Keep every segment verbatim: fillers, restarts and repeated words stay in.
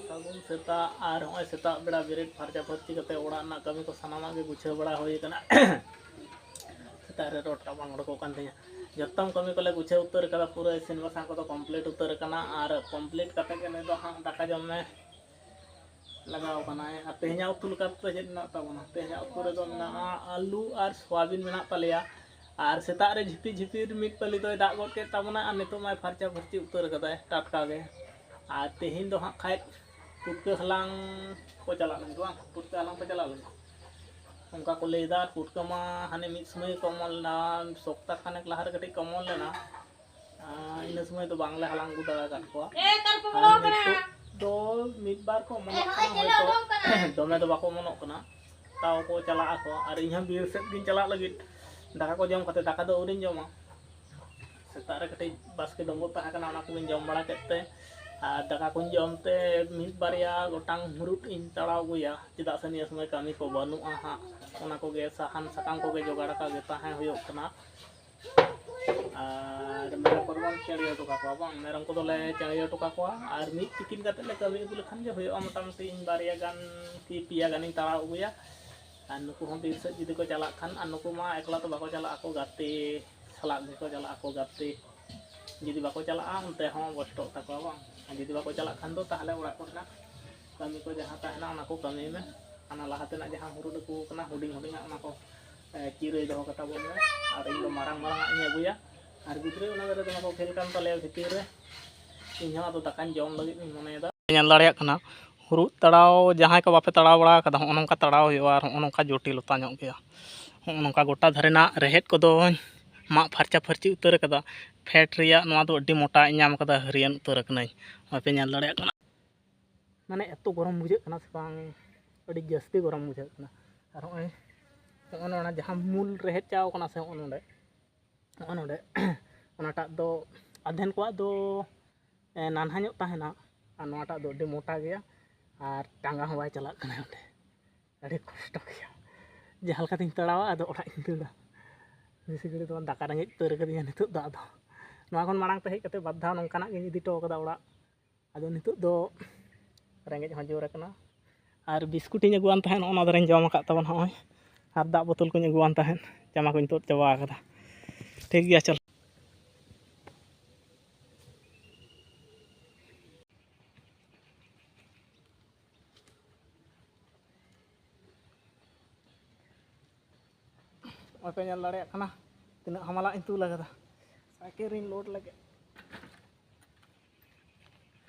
ᱥᱟᱹᱜᱩᱱ ᱥᱮᱛᱟᱜ᱾ ᱟᱨ ᱱᱚᱜᱼᱚᱭ ᱥᱮᱛᱟᱜ ᱵᱮᱲᱟ ᱵᱮᱨᱮᱫ ᱯᱷᱟᱨᱪᱟ ᱯᱷᱟᱹᱨᱪᱤ ᱠᱟᱛᱮ ᱚᱲᱟᱜ ᱨᱮᱱᱟᱜ ᱠᱟᱹᱢᱤ ᱠᱚ ᱥᱟᱱᱟᱢᱟᱜ ᱜᱮ ᱜᱩᱪᱷᱟᱹᱣ ᱵᱟᱲᱟ ᱦᱩᱭ ᱟᱠᱟᱱᱟ᱾ ᱥᱮᱛᱟᱜ ᱨᱮ ᱨᱚᱰ ᱨᱟᱵᱟᱝ ᱚᱰᱚᱠᱚᱜ ᱠᱟᱱ ᱛᱤᱧᱟᱹ᱾ ᱡᱚᱛᱚᱢ ᱠᱟᱹᱢᱤ ᱠᱚᱞᱮ ᱜᱩᱪᱷᱟᱹᱣ ᱩᱛᱟᱹᱨ ᱟᱠᱟᱫᱟ, ᱯᱩᱨᱟᱹ ᱤᱥᱤᱱ ᱵᱟᱥᱟᱝ ᱠᱚᱫᱚ ᱠᱚᱢᱯᱞᱤᱴ ᱩᱛᱟᱹᱨ ᱟᱠᱟᱱᱟ᱾ ᱟᱨ ᱠᱚᱢᱯᱞᱤᱴ ᱠᱟᱛᱮ ᱜᱮ ᱱᱤᱛᱚᱜ ᱦᱟᱸᱜ ᱫᱟᱠᱟ ᱡᱚᱢ ᱢᱮ ᱞᱟᱜᱟᱣ ᱠᱟᱱᱟᱭ᱾ ᱟᱨ ᱛᱮᱦᱮᱧᱟᱜ ᱩᱛᱩ ᱞᱮᱠᱟᱛᱮ ᱪᱮᱫ ᱢᱮᱱᱟᱜ ᱛᱟᱵᱚᱱᱟ? ᱛᱮᱦᱮᱧᱟᱜ ᱩᱛᱩ ᱨᱮᱫᱚ ᱢᱮᱱᱟᱜᱼᱟ ᱟᱹᱞᱩ ᱟᱨ ᱥᱚᱣᱟᱵᱤᱱ ᱢᱮᱱᱟᱜ ᱛᱟᱞᱮᱭᱟ᱾ ᱟᱨ ᱥᱮᱛᱟᱜ ᱨᱮ ᱡᱷᱤᱯᱤᱨ ᱡᱷᱤᱯᱤᱨ ᱢᱤᱫ ᱯᱟᱹᱞᱤ ᱫᱚᱭ ᱫᱟᱜ ᱜᱚᱫ ᱠᱮᱫ ᱛᱟᱵᱚᱱᱟ, ᱟᱨ ᱱᱤᱛᱚᱜ ᱢᱟᱭ ᱯᱷᱟᱨᱪᱟ ᱯᱷᱟᱹᱨᱪᱤ ᱩᱛᱟᱹᱨ ᱠᱟᱫᱟᱭ ᱴᱟᱴᱠᱟ ᱜᱮ᱾ ᱟᱨ ᱛᱮᱦᱮᱧ ᱫᱚ ᱦᱟᱸᱜ ᱠᱷᱟᱡ ᱯᱩᱴᱠᱟᱹ ᱦᱟᱞᱟᱝ ᱠᱚ ᱪᱟᱞᱟᱜ ᱞᱟᱹᱜᱤᱫ, ᱵᱟᱝ? ᱯᱩᱴᱠᱟᱹ ᱦᱟᱞᱟᱝ ᱠᱚ ᱪᱟᱞᱟᱜ ᱞᱟᱹᱜᱤᱫ ᱚᱱᱠᱟ ᱠᱚ ᱞᱟᱹᱭᱫᱟ᱾ ᱟᱨ ᱯᱩᱴᱠᱟᱹ ᱢᱟ ᱦᱟᱱᱮ ᱢᱤᱫ ᱥᱚᱢᱚᱭ ᱠᱚ ᱚᱢᱚᱱ ᱞᱮᱱᱟ, ᱥᱚᱯᱛᱟ ᱠᱷᱟᱱᱮᱠ ᱞᱟᱦᱟ ᱨᱮ ᱠᱟᱹᱴᱤᱡ ᱠᱚ ᱚᱢᱚᱱ ᱞᱮᱱᱟ᱾ ᱟᱨ ᱤᱱᱟᱹ ᱥᱚᱢᱚᱭ ᱫᱚ ᱵᱟᱝᱞᱮ ᱦᱟᱞᱟᱝ ᱟᱹᱜᱩ ᱫᱟᱲᱮ ᱟᱠᱟᱫ ᱠᱚᱣᱟ᱾ ᱟᱨ ᱱᱤᱛᱚᱜ ᱫᱚ ᱢᱤᱫ ᱵᱟᱨ ᱠᱚ ᱚᱢᱚᱱᱚᱜ ᱠᱟᱱᱟ, ᱦᱚᱭᱛᱳ ᱫᱚᱢᱮ ᱫᱚ ᱵᱟᱠᱚ ᱚᱢᱚᱱᱚᱜ ᱠᱟᱱᱟ, ᱛᱟᱣ ᱠᱚ ᱪᱟᱞᱟᱜ ᱟᱠᱚ᱾ ᱟᱨ ᱤᱧ ᱦᱚᱸ ᱵᱤᱨ ᱥᱮᱫ ᱜᱤᱧ ᱪᱟᱞᱟᱜ ᱞᱟᱹᱜᱤᱫ᱾ ᱫᱟᱠᱟ ᱠᱚ ᱡᱚᱢ ᱠᱟᱛᱮ, ᱫᱟᱠᱟ ᱫᱚ ᱟᱹᱣᱨᱤᱧ ᱡᱚᱢᱟ᱾ ᱥᱮᱛᱟᱜ ᱨᱮ ᱠᱟᱹᱴᱤᱡ ᱵᱟᱥᱠᱮ ᱰᱩᱸᱵᱩᱜ ᱛᱟᱦᱮᱸ ᱠᱟᱱᱟ, ᱚᱱᱟ ᱠᱚᱜᱤᱧ ᱡᱚᱢ ᱵᱟᱲᱟ ᱠᱮᱫ ᱛᱮ, ᱟᱨ ᱫᱟᱠᱟ ᱠᱚᱧ ᱡᱚᱢ ᱛᱮ ᱢᱤᱫ ᱵᱟᱨᱭᱟ ᱜᱚᱴᱟᱝ ᱢᱩᱨᱩᱫ ᱤᱧ ᱛᱟᱲᱟᱣ ᱟᱹᱜᱩᱭᱟ, ᱪᱮᱫᱟᱜ ᱥᱮ ᱱᱤᱭᱟᱹ ᱥᱚᱢᱚᱭ ᱠᱟᱹᱢᱤ ᱠᱚ ᱵᱟᱹᱱᱩᱜᱼᱟ ᱦᱟᱸᱜ᱾ ᱚᱱᱟ ᱠᱚᱜᱮ ᱥᱟᱦᱟᱱ ᱥᱟᱠᱟᱢ ᱠᱚᱜᱮ ᱡᱚᱜᱟᱲ ᱟᱠᱟᱫ ᱜᱮ ᱛᱟᱦᱮᱸ ᱦᱩᱭᱩᱜ ᱠᱟᱱᱟ᱾ ᱟᱨ ᱢᱮᱨᱚᱢ ᱠᱚᱫᱚ ᱵᱚᱱ ᱪᱟᱹᱲᱭᱟᱹᱣ ᱦᱚᱴᱚ ᱠᱟᱠᱚᱣᱟ, ᱵᱟᱝ? ᱢᱮᱨᱚᱢ ᱠᱚᱫᱚᱞᱮ ᱪᱟᱹᱲᱭᱟᱹᱣ ᱦᱚᱴᱚ ᱠᱟᱠᱚᱣᱟ᱾ ᱟᱨ ᱢᱤᱫ ᱛᱤᱠᱤᱱ ᱠᱟᱛᱮᱫ ᱞᱮ ᱠᱟᱹᱢᱤ ᱟᱹᱜᱩ ᱞᱮᱠᱷᱟᱱ ᱜᱮ ᱦᱩᱭᱩᱜᱼᱟ, ᱢᱚᱴᱟᱢᱩᱴᱤ ᱤᱧ ᱵᱟᱨᱭᱟ ᱜᱟᱱ ᱠᱤ ᱯᱮᱭᱟ ᱜᱟᱱᱤᱧ ᱛᱟᱲᱟᱣ ᱟᱹᱜᱩᱭᱟ᱾ ᱟᱨ ᱱᱩᱠᱩ ᱦᱚᱸ ᱵᱤᱨ ᱥᱮᱫ ᱡᱩᱫᱤ ᱠᱚ ᱪᱟᱞᱟᱜ ᱠᱷᱟᱱ, ᱟᱨ ᱱᱩᱠᱩ ᱢᱟ ᱮᱠᱞᱟ ᱫᱚ ᱵᱟᱠᱚ ᱪᱟᱞᱟᱜ ᱟᱠᱚ, ᱜᱟᱛᱮ ᱥᱟᱞᱟᱜ ᱜᱮᱠᱚ ᱪᱟᱞᱟᱜ ᱟᱠᱚ, ᱜᱟᱛᱮ᱾ ᱡᱩᱫᱤ ᱵᱟᱠᱚ ᱪᱟᱞᱟᱜᱼᱟ, ᱚᱱᱛᱮ ᱦᱚᱸ ᱠᱚᱥᱴᱚᱜ ᱛᱟᱠᱚᱣᱟ, ᱵᱟᱝ? ᱟᱨ ᱡᱩᱫᱤ ᱵᱟᱠᱚ ᱪᱟᱞᱟᱜ ᱠᱷᱟᱱ ᱫᱚ, ᱛᱟᱦᱚᱞᱮ ᱚᱲᱟᱜ ᱠᱚᱨᱮᱱᱟᱜ ᱠᱟᱹᱢᱤ ᱠᱚ ᱡᱟᱦᱟᱸ ᱛᱟᱦᱮᱱᱟ, ᱚᱱᱟ ᱠᱚ ᱠᱟᱹᱢᱤ ᱢᱮ᱾ ᱦᱟᱱᱟ ᱞᱟᱦᱟ ᱛᱮᱱᱟᱜ ᱡᱟᱦᱟᱸ ᱦᱩᱲᱩ ᱰᱟᱹᱠᱩ ᱠᱟᱱᱟ, ᱦᱩᱰᱤᱧ ᱦᱩᱰᱤᱧᱟᱜ, ᱚᱱᱟ ᱠᱚ, ᱮ, ᱪᱤᱨᱟᱹᱭ ᱫᱚᱦᱚ ᱠᱟᱛᱟ ᱵᱚᱱ ᱢᱮ᱾ ᱟᱨ ᱤᱧ ᱫᱚ ᱢᱟᱨᱟᱝ ᱢᱟᱨᱟᱝᱟᱜ ᱤᱧ ᱟᱹᱜᱩᱭᱟ᱾ ᱟᱨ ᱜᱤᱫᱽᱨᱟᱹ ᱚᱱᱟ ᱫᱷᱟᱨᱮ ᱫᱚᱢᱮ ᱠᱚ ᱠᱷᱮᱞ ᱠᱟᱱ ᱛᱟᱞᱮᱭᱟ ᱵᱷᱤᱛᱤᱨ ᱨᱮ᱾ ᱤᱧ ᱦᱚᱸ ᱟᱫᱚ ᱫᱟᱠᱟᱧ ᱡᱚᱢ ᱞᱟᱹᱜᱤᱫ ᱤᱧ ᱢᱚᱱᱮᱭᱮᱫᱟ᱾ ᱧᱮᱞ ᱫᱟᱲᱮᱭᱟᱜ ᱠᱟᱱᱟ, ᱦᱩᱲᱩ ᱛᱟᱲᱟᱣ ᱡᱟᱦᱟᱸᱭ ᱠᱚ ᱵᱟᱯᱮ ᱛᱟᱲᱟᱣ ᱵᱟᱲᱟ ᱟᱠᱟᱫᱟ, ᱦᱚᱸᱜᱼᱚ ᱱᱚᱝᱠᱟ ᱛᱟᱲᱟᱣ ᱦᱩᱭᱩᱜᱼᱟ᱾ ᱟᱨ ᱦᱚᱸᱜᱼᱚ ᱱᱚᱝᱠᱟ ᱡᱚᱴᱤᱞᱚᱛᱟ ᱧᱚᱜ ᱜᱮᱭᱟ᱾ ᱦᱚᱸᱜᱼᱚ ᱱᱚᱝᱠᱟ ᱜᱚᱴᱟ ᱫᱷᱟᱨᱮᱱᱟᱜ ᱨᱮᱦᱮᱫ ᱠᱚᱫᱚᱧ ᱢᱟᱜ ᱯᱷᱟᱨᱪᱟ ᱯᱷᱟᱹᱨᱪᱤ ᱩᱛᱟᱹᱨ ᱟᱠᱟᱫᱟ᱾ ᱯᱷᱮᱰ ᱨᱮᱭᱟᱜ ᱱᱚᱣᱟ ᱫᱚ ᱟᱹᱰᱤ ᱢᱚᱴᱟ ᱤᱧ ᱧᱟᱢ ᱟᱠᱟᱫᱟ, ᱦᱟᱹᱨᱭᱟᱹᱱ ᱩᱛᱟᱹᱨ ᱟᱠᱟᱱᱟᱹᱧ, ᱵᱟᱯᱮ ᱧᱮᱞ ᱫᱟᱲᱮᱭᱟᱜ ᱠᱟᱱᱟ᱾ ᱢᱟᱱᱮ ᱮᱛᱚ ᱜᱚᱨᱚᱢ ᱵᱩᱡᱷᱟᱹᱜ ᱠᱟᱱᱟ ᱥᱮ ᱵᱟᱝ, ᱟᱹᱰᱤ ᱡᱟᱹᱥᱛᱤ ᱜᱚᱨᱚᱢ ᱵᱩᱡᱷᱟᱹᱜ ᱠᱟᱱᱟ᱾ ᱟᱨ ᱦᱚᱸᱜᱼᱚᱭ, ᱦᱚᱸᱜᱼᱚ ᱱᱚᱣᱟ ᱡᱟᱦᱟᱸ ᱢᱩᱞ ᱨᱮᱦᱮᱫ ᱪᱟᱣ ᱠᱟᱱᱟ ᱥᱮ, ᱦᱚᱸᱜᱼᱚ ᱱᱚᱰᱮ, ᱦᱚᱸᱜᱼᱚ ᱱᱚᱰᱮ, ᱚᱱᱟᱴᱟᱜ ᱫᱚ ᱟᱫᱷᱮᱱ ᱠᱚᱣᱟᱜ ᱫᱚ, ᱮ, ᱱᱟᱱᱦᱟ ᱧᱚᱜ ᱛᱟᱦᱮᱱᱟ, ᱟᱨ ᱱᱚᱣᱟᱴᱟᱜ ᱫᱚ ᱟᱹᱰᱤ ᱢᱚᱴᱟ ᱜᱮᱭᱟ, ᱟᱨ ᱴᱟᱸᱜᱟ ᱦᱚᱸ ᱵᱟᱭ ᱪᱟᱞᱟᱜ ᱠᱟᱱᱟ ᱚᱸᱰᱮ᱾ ᱟᱹᱰᱤ ᱠᱚᱥᱴᱚ ᱜᱮᱭᱟ᱾ ᱡᱟᱦᱟᱸ ᱞᱮᱠᱟᱛᱤᱧ ᱛᱟᱲᱟᱣᱟ, ᱟᱫᱚ ᱚᱲᱟᱜ ᱤᱧ ᱫᱟᱹᱲᱟ᱾ ᱵᱮᱥᱤ ᱜᱷᱟᱹᱲᱤᱡ ᱫᱚ ᱵᱟᱝ, ᱫᱟᱠᱟ ᱨᱮᱸᱜᱮᱡ ᱩᱛᱟᱹᱨ ᱠᱟᱹᱫᱤᱧᱟ ᱱᱤᱛᱚᱜ ᱫᱚ᱾ ᱟᱫᱚ ᱱᱚᱣᱟ ᱠᱷᱚᱱ ᱢᱟᱲᱟᱝ ᱛᱮ ᱦᱮᱡ ᱠᱟᱛᱮ ᱵᱟᱨ ᱫᱷᱟᱣ ᱱᱚᱝᱠᱟᱱᱟᱜ ᱜᱤᱧ ᱤᱫᱤ ᱦᱚᱴᱚ ᱠᱟᱫᱟ ᱚᱲᱟᱜ᱾ ᱟᱫᱚ ᱱᱤᱛᱚᱜ ᱫᱚ ᱨᱮᱸᱜᱮᱡ ᱦᱚᱸ ᱡᱳᱨ ᱟᱠᱟᱱᱟ᱾ ᱟᱨ ᱵᱤᱥᱠᱩᱴ ᱤᱧ ᱟᱹᱜᱩᱣᱟᱱ ᱛᱟᱦᱮᱸᱫ, ᱚᱱᱟ ᱫᱷᱟᱨᱮᱧ ᱡᱚᱢ ᱟᱠᱟᱫ ᱛᱟᱵᱚᱱ ᱱᱚᱜᱼᱚᱭ, ᱟᱨ ᱫᱟᱜ ᱵᱳᱛᱚᱞ ᱠᱚᱧ ᱟᱹᱜᱩᱣᱟᱱ ᱛᱟᱦᱮᱸᱫ, ᱡᱟᱢᱟ ᱠᱚᱧ ᱛᱩᱫ ᱪᱟᱵᱟ ᱟᱠᱟᱫᱟ᱾ ᱴᱷᱤᱠ ᱜᱮᱭᱟ, ᱪᱚᱞᱚ᱾ ᱱᱚᱜᱼᱚᱭ ᱯᱮ ᱧᱮᱞ ᱫᱟᱲᱮᱭᱟᱜ ᱠᱟᱱᱟ, ᱛᱤᱱᱟᱹᱜ ᱦᱟᱢᱟᱞᱟᱜ ᱤᱧ ᱛᱩᱞ ᱟᱠᱟᱫᱟ᱾ ᱥᱟᱭᱠᱮᱞ ᱨᱤᱧ ᱞᱳᱰ ᱞᱟᱹᱜᱤᱫ᱾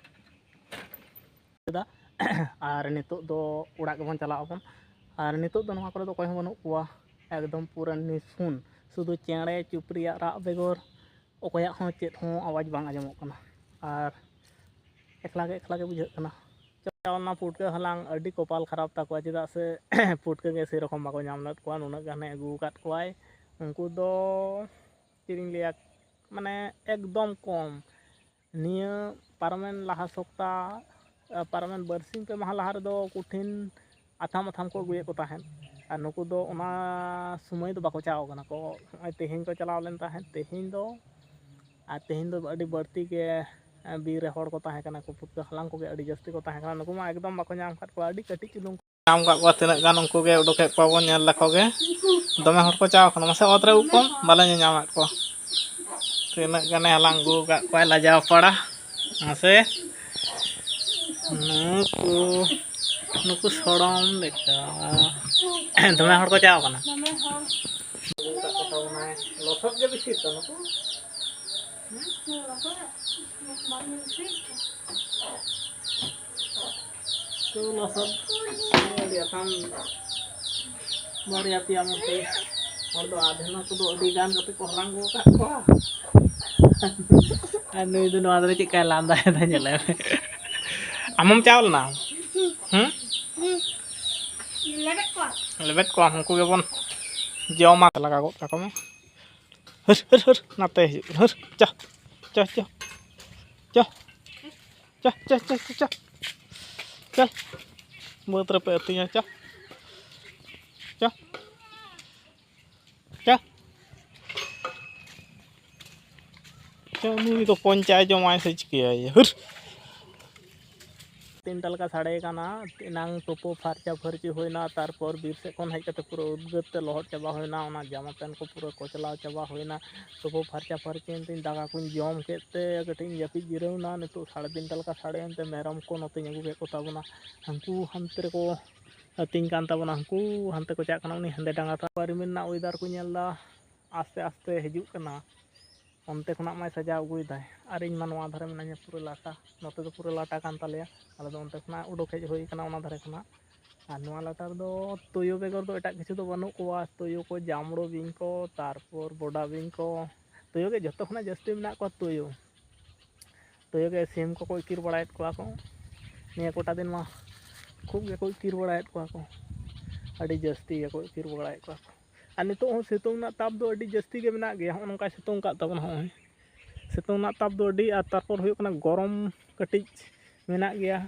ᱟᱨ ᱱᱤᱛᱚᱜ ᱫᱚ ᱚᱲᱟᱜ ᱜᱮᱵᱚᱱ ᱪᱟᱞᱟᱜ ᱟᱵᱚᱱ᱾ ᱟᱨ ᱱᱤᱛᱚᱜ ᱫᱚ ᱱᱚᱣᱟ ᱠᱚᱨᱮ ᱫᱚ ᱚᱠᱚᱭ ᱦᱚᱸ ᱵᱟᱹᱱᱩᱜ ᱠᱚᱣᱟ, ᱮᱠᱫᱚᱢ ᱯᱩᱨᱟᱹ ᱱᱤᱥᱩᱱ, ᱥᱩᱫᱷᱩ ᱪᱮᱬᱮ ᱪᱩᱯᱨᱤᱭᱟᱜ ᱨᱟᱜ ᱵᱮᱜᱚᱨ ᱚᱠᱚᱭᱟᱜ ᱦᱚᱸ ᱪᱮᱫ ᱦᱚᱸ ᱟᱣᱟᱡᱽ ᱵᱟᱝ ᱟᱸᱡᱚᱢᱚᱜ ᱠᱟᱱᱟ᱾ ᱟᱨ ᱮᱠᱞᱟ ᱜᱮ, ᱮᱠᱞᱟ ᱜᱮ ᱵᱩᱡᱷᱟᱹᱜ ᱠᱟᱱᱟ᱾ ᱚᱱᱟ ᱯᱩᱴᱠᱟᱹ ᱦᱟᱞᱟᱝ ᱟᱹᱰᱤ ᱠᱚᱯᱟᱞ ᱠᱷᱟᱨᱟᱯ ᱛᱟᱠᱚᱣᱟ, ᱪᱮᱫᱟᱜ ᱥᱮ ᱯᱩᱴᱠᱟᱹ ᱜᱮ ᱥᱮᱨᱚᱠᱚᱢ ᱵᱟᱠᱚ ᱧᱟᱢ ᱞᱮᱫ ᱠᱚᱣᱟ, ᱱᱩᱱᱟᱹᱜ ᱜᱟᱱᱮ ᱟᱹᱜᱩ ᱟᱠᱟᱫ ᱠᱚᱣᱟᱭ᱾ ᱩᱱᱠᱩ ᱫᱚ ᱪᱮᱫ ᱤᱧ ᱞᱟᱹᱭᱟ, ᱢᱟᱱᱮ ᱮᱠᱫᱚᱢ ᱠᱚᱢ᱾ ᱱᱤᱭᱟᱹ ᱯᱟᱨᱚᱢᱮᱱ ᱞᱟᱦᱟ ᱥᱚᱯᱛᱟ, ᱯᱟᱨᱚᱢᱮᱱ ᱵᱟᱨᱥᱤᱧ ᱯᱮ ᱢᱟᱦᱟ ᱞᱟᱦᱟ ᱨᱮᱫᱚ ᱠᱚᱴᱷᱤᱱ ᱟᱛᱷᱟᱢ ᱟᱛᱷᱟᱢ ᱠᱚ ᱟᱹᱜᱩᱭᱮᱫ ᱠᱚ ᱛᱟᱦᱮᱸᱫ᱾ ᱟᱨ ᱱᱩᱠᱩ ᱫᱚ ᱚᱱᱟ ᱥᱚᱢᱚᱭ ᱫᱚ ᱵᱟᱠᱚ ᱪᱟᱣ ᱠᱟᱱᱟ ᱠᱚ᱾ ᱱᱚᱜᱼᱚᱭ ᱛᱮᱦᱮᱧ ᱠᱚ ᱪᱟᱞᱟᱣ ᱞᱮᱱ ᱛᱟᱦᱮᱸᱫ, ᱛᱮᱦᱮᱧ ᱫᱚ, ᱟᱨ ᱛᱮᱦᱮᱧ ᱫᱚ ᱟᱹᱰᱤ ᱵᱟᱹᱲᱛᱤ ᱜᱮ ᱵᱤᱨ ᱨᱮ ᱦᱚᱲ ᱠᱚ ᱛᱟᱦᱮᱸ ᱠᱟᱱᱟ ᱠᱚ, ᱯᱩᱴᱠᱟᱹ ᱦᱟᱞᱟᱝ ᱠᱚᱜᱮ ᱟᱹᱰᱤ ᱡᱟᱹᱥᱛᱤ ᱠᱚ ᱛᱟᱦᱮᱸ ᱠᱟᱱᱟ᱾ ᱱᱩᱠᱩ ᱢᱟ ᱮᱠᱫᱚᱢ ᱵᱟᱠᱚ ᱧᱟᱢ ᱟᱠᱟᱫ ᱠᱚᱣᱟ, ᱟᱹᱰᱤ ᱠᱟᱹᱴᱤᱡ ᱪᱩᱞᱩᱝ ᱠᱚ ᱧᱟᱢ ᱟᱠᱟᱫ ᱠᱚᱣᱟ᱾ ᱛᱤᱱᱟᱹᱜ ᱜᱟᱱ ᱩᱱᱠᱩ ᱜᱮ ᱩᱰᱩᱠᱮᱫ ᱠᱚᱣᱟ ᱵᱚᱱ, ᱧᱮᱞ ᱞᱮᱠᱚ ᱜᱮ᱾ ᱫᱚᱢᱮ ᱦᱚᱲ ᱠᱚ ᱪᱟᱣ ᱠᱟᱱᱟ, ᱢᱟᱥᱮ ᱚᱛ ᱨᱮ ᱩᱵ ᱠᱚᱢ, ᱵᱟᱞᱮ ᱧᱮᱧᱟᱢᱮᱫ ᱠᱚᱣᱟ᱾ ᱛᱤᱱᱟᱹᱜ ᱜᱟᱱᱮ ᱦᱟᱞᱟᱝ ᱟᱹᱜᱩ ᱟᱠᱟᱫ ᱠᱚᱣᱟᱭ ᱞᱟᱡᱟᱣ ᱯᱟᱲᱟ᱾ ᱢᱟᱥᱮ ᱱᱩᱠᱩ, ᱱᱩᱠᱩ ᱥᱚᱲᱚᱢ ᱞᱮᱠᱟ᱾ ᱫᱚᱢᱮ ᱦᱚᱲ ᱠᱚ ᱪᱟᱣ ᱠᱟᱱᱟ᱾ ᱫᱚᱢᱮ ᱦᱚᱲ᱾ ᱟᱹᱜᱩ ᱟᱠᱟᱫ ᱠᱚ ᱛᱟᱵᱚᱱᱟᱭ᱾ ᱞᱚᱥᱚᱫ ᱜᱮ ᱵᱮᱥᱤ ᱛᱚ ᱱᱩᱠᱩ᱾ ᱦᱩᱸ? ᱞᱚᱥᱚᱫ ᱵᱟᱝ ᱵᱮᱥᱤ᱾ ᱛᱚ ᱞᱚᱥᱚᱫ ᱟᱹᱰᱤ ᱟᱛᱟᱝ ᱵᱟᱨᱭᱟ ᱯᱮᱭᱟ ᱢᱚᱛᱚ ᱦᱚᱲ ᱫᱚ ᱟᱫᱷᱮᱱᱟ ᱠᱚᱫᱚ ᱟᱹᱰᱤ ᱜᱟᱱ ᱠᱟᱛᱮ ᱠᱚ ᱦᱟᱞᱟᱝ ᱟᱹᱜᱩ ᱟᱠᱟᱫ ᱠᱚᱣᱟ᱾ ᱟᱨ ᱱᱩᱭ ᱫᱚ ᱱᱚᱣᱟ ᱫᱷᱟᱨᱮ ᱪᱮᱫ ᱠᱟᱭ ᱞᱟᱸᱫᱟᱭᱮᱫᱟ ᱧᱮᱞᱮ ᱢᱮ᱾ ᱟᱢ ᱦᱚᱸᱢ ᱪᱟᱣ ᱞᱮᱱᱟ? ᱦᱩᱸ? ᱞᱮᱵᱮᱫ ᱠᱚᱣᱟ᱾ ᱞᱮᱵᱮᱫ ᱠᱚᱣᱟ, ᱩᱱᱠᱩ ᱜᱮᱵᱚᱱ ᱡᱚᱢᱟ᱾ ᱞᱟᱜᱟ ᱜᱚᱫ ᱠᱟᱠᱚ ᱢᱮ᱾ ᱦᱟᱹᱨ, ᱦᱟᱹᱨ, ᱦᱟᱹᱨ, ᱱᱟᱛᱮ ᱦᱤᱡᱩᱜ ᱠᱟᱱᱟ, ᱦᱟᱹᱨ, ᱪᱟ, ᱪᱟ, ᱪᱟ, ᱪᱟ, ᱪᱟ, ᱪᱟ, ᱪᱟ, ᱪᱟ, ᱪᱟ, ᱪᱟ, ᱵᱟᱹᱫᱽ ᱨᱮᱯᱮ ᱟᱹᱛᱤᱧᱟ, ᱪᱟ, ᱪᱟ, ᱪᱟ᱾ ᱪᱚ, ᱱᱩᱭ ᱫᱚ ᱠᱚᱧᱪᱟᱭ ᱡᱚᱢᱟᱭ ᱥᱮ ᱪᱤᱠᱟᱹᱭᱟᱭ? ᱦᱟᱹᱨ! ᱛᱤᱱᱴᱟ ᱞᱮᱠᱟ ᱥᱟᱰᱮ ᱠᱟᱱᱟ, ᱮᱱᱟᱝ ᱛᱩᱯᱩ ᱯᱷᱟᱨᱪᱟ ᱯᱷᱟᱹᱨᱪᱤ ᱦᱩᱭᱱᱟ, ᱛᱟᱨᱯᱚᱨ ᱵᱤᱨ ᱥᱮᱫ ᱠᱷᱚᱱ ᱦᱮᱡ ᱠᱟᱛᱮ ᱯᱩᱨᱟᱹ ᱩᱫᱽᱜᱟᱹᱨ ᱛᱮ ᱞᱚᱦᱚᱫ ᱪᱟᱵᱟ ᱦᱩᱭᱱᱟ, ᱚᱱᱟ ᱡᱟᱢᱟ ᱯᱮᱱᱴ ᱠᱚ ᱯᱩᱨᱟᱹ ᱠᱚᱪᱞᱟᱣ ᱪᱟᱵᱟ ᱦᱩᱭᱱᱟ᱾ ᱛᱩᱯᱩ ᱯᱷᱟᱨᱪᱟ ᱯᱷᱟᱹᱨᱪᱤᱭᱮᱱ ᱛᱤᱧ, ᱫᱟᱠᱟ ᱠᱚᱧ ᱡᱚᱢ ᱠᱮᱫ ᱛᱮ ᱠᱟᱹᱴᱤᱡ ᱤᱧ ᱡᱟᱹᱯᱤᱫ ᱡᱤᱨᱟᱹᱣ ᱮᱱᱟ᱾ ᱱᱤᱛᱚᱜ ᱥᱟᱲᱮ ᱛᱤᱱᱴᱟ ᱞᱮᱠᱟ ᱥᱟᱰᱮᱭᱮᱱ ᱛᱮ ᱢᱮᱨᱚᱢ ᱠᱚ ᱱᱚᱛᱮᱧ ᱟᱹᱜᱩ ᱠᱮᱫ ᱠᱚ ᱛᱟᱵᱚᱱᱟ᱾ ᱦᱟᱹᱱᱠᱩ ᱦᱟᱱᱛᱮ ᱨᱮᱠᱚ ᱟᱹᱛᱤᱧ ᱠᱟᱱ ᱛᱟᱵᱚᱱᱟ, ᱦᱟᱹᱱᱠᱩ ᱦᱟᱱᱛᱮ ᱠᱚ ᱪᱟᱜ ᱠᱟᱱᱟ᱾ ᱩᱱᱤ ᱦᱮᱸᱫᱮ ᱰᱟᱝᱜᱟ ᱛᱟᱠᱚ ᱨᱤᱢᱤᱞ ᱨᱮᱱᱟᱜ ᱚᱭᱮᱫᱟᱨ ᱠᱚ ᱧᱮᱞ ᱮᱫᱟ, ᱟᱥᱛᱮ ᱟᱥᱛᱮ ᱦᱤᱡᱩᱜ ᱠᱟᱱᱟ᱾ ᱚᱱᱛᱮ ᱠᱷᱚᱱᱟᱜ ᱢᱟᱭ ᱥᱟᱡᱟᱣ ᱟᱹᱜᱩᱭᱮᱫᱟᱭ, ᱟᱨ ᱤᱧ ᱢᱟ ᱱᱚᱣᱟ ᱫᱷᱟᱨᱮ ᱢᱮᱱᱟᱹᱧᱟ ᱯᱩᱨᱟᱹ ᱞᱟᱴᱟ᱾ ᱱᱚᱛᱮ ᱫᱚ ᱯᱩᱨᱟᱹ ᱞᱟᱴᱟ ᱠᱟᱱ ᱛᱟᱞᱮᱭᱟ, ᱟᱞᱮ ᱫᱚ ᱚᱱᱛᱮ ᱠᱷᱚᱱᱟᱜ ᱩᱰᱩᱠ ᱦᱮᱡ ᱦᱩᱭ ᱠᱟᱱᱟ ᱚᱱᱟ ᱫᱷᱟᱨᱮ ᱠᱷᱚᱱᱟᱜ᱾ ᱟᱨ ᱱᱚᱣᱟ ᱞᱟᱴᱟ ᱨᱮᱫᱚ ᱛᱩᱭᱩ ᱵᱮᱜᱚᱨ ᱫᱚ ᱮᱴᱟᱜ ᱠᱤᱪᱷᱩ ᱫᱚ ᱵᱟᱹᱱᱩᱜ ᱠᱚᱣᱟ᱾ ᱛᱩᱭᱩ ᱠᱚ, ᱡᱟᱢᱲᱳ ᱵᱤᱧ ᱠᱚ, ᱛᱟᱨᱯᱚᱨ ᱵᱚᱰᱟ ᱵᱤᱧ ᱠᱚ, ᱛᱩᱭᱩ ᱜᱮ ᱡᱚᱛᱚ ᱠᱷᱚᱱᱟᱜ ᱡᱟᱹᱥᱛᱤ ᱢᱮᱱᱟᱜ ᱠᱚᱣᱟ ᱛᱩᱭᱩ᱾ ᱛᱩᱭᱩ ᱜᱮ ᱥᱤᱢ ᱠᱚᱠᱚ ᱤᱠᱤᱨ ᱵᱟᱲᱟᱭᱮᱫ ᱠᱚᱣᱟ ᱠᱚ᱾ ᱱᱤᱭᱟᱹ ᱠᱚᱴᱟ ᱫᱤᱱ ᱢᱟ ᱠᱷᱩᱵ ᱜᱮᱠᱚ ᱤᱠᱤᱨ ᱵᱟᱲᱟᱭᱮᱫ ᱠᱚᱣᱟ ᱠᱚ, ᱟᱹᱰᱤ ᱡᱟᱹᱥᱛᱤ ᱜᱮᱠᱚ ᱤᱠᱤᱨ ᱵᱟᱲᱟᱭᱮᱫ ᱠᱚᱣᱟ ᱠᱚ᱾ ᱟᱨ ᱱᱤᱛᱚᱜ ᱦᱚᱸ ᱥᱤᱛᱩᱝ ᱨᱮᱱᱟᱜ ᱛᱟᱯ ᱫᱚ ᱟᱹᱰᱤ ᱡᱟᱹᱥᱛᱤ ᱜᱮ ᱢᱮᱱᱟᱜ ᱜᱮᱭᱟ᱾ ᱦᱚᱸᱜᱼᱚ ᱱᱚᱝᱠᱟᱭ ᱥᱤᱛᱩᱝ ᱠᱟᱜ ᱛᱟᱵᱚᱱᱟ, ᱦᱚᱸᱜᱼᱚᱭ ᱥᱤᱛᱩᱝ ᱨᱮᱱᱟᱜ ᱛᱟᱯ ᱫᱚ ᱟᱹᱰᱤ, ᱟᱨ ᱛᱟᱨᱯᱚᱨ ᱦᱩᱭᱩᱜ ᱠᱟᱱᱟ ᱜᱚᱨᱚᱢ ᱠᱟᱹᱴᱤᱡ ᱢᱮᱱᱟᱜ ᱜᱮᱭᱟ᱾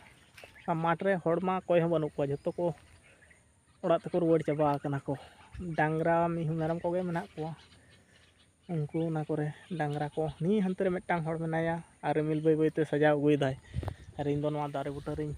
ᱟᱨ ᱢᱟᱴᱷ ᱨᱮ ᱦᱚᱲ ᱢᱟ ᱚᱠᱚᱭ ᱦᱚᱸ ᱵᱟᱹᱱᱩᱜ ᱠᱚᱣᱟ, ᱡᱷᱚᱛᱚ ᱠᱚ ᱚᱲᱟᱜ ᱛᱮᱠᱚ ᱨᱩᱣᱟᱹᱲ ᱪᱟᱵᱟ ᱟᱠᱟᱱᱟ ᱠᱚ᱾ ᱰᱟᱝᱨᱟ ᱢᱤᱦᱩ ᱢᱮᱨᱚᱢ ᱠᱚᱜᱮ ᱢᱮᱱᱟᱜ ᱠᱚᱣᱟ᱾ ᱩᱱᱠᱩ ᱚᱱᱟ ᱠᱚᱨᱮ ᱰᱟᱝᱨᱟ ᱠᱚ, ᱱᱤᱭᱟᱹ ᱦᱟᱱᱛᱮ ᱨᱮ ᱢᱤᱫᱴᱟᱝ ᱦᱚᱲ ᱢᱮᱱᱟᱭᱟ, ᱟᱨ ᱨᱤᱢᱤᱞ ᱵᱟᱹᱭ ᱵᱟᱹᱭᱛᱮ ᱥᱟᱡᱟᱣ ᱟᱹᱜᱩᱭᱮᱫᱟᱭ᱾ ᱟᱨ ᱤᱧ ᱫᱚ ᱱᱚᱣᱟ ᱫᱟᱨᱮ ᱵᱩᱴᱟᱹ ᱨᱤᱧ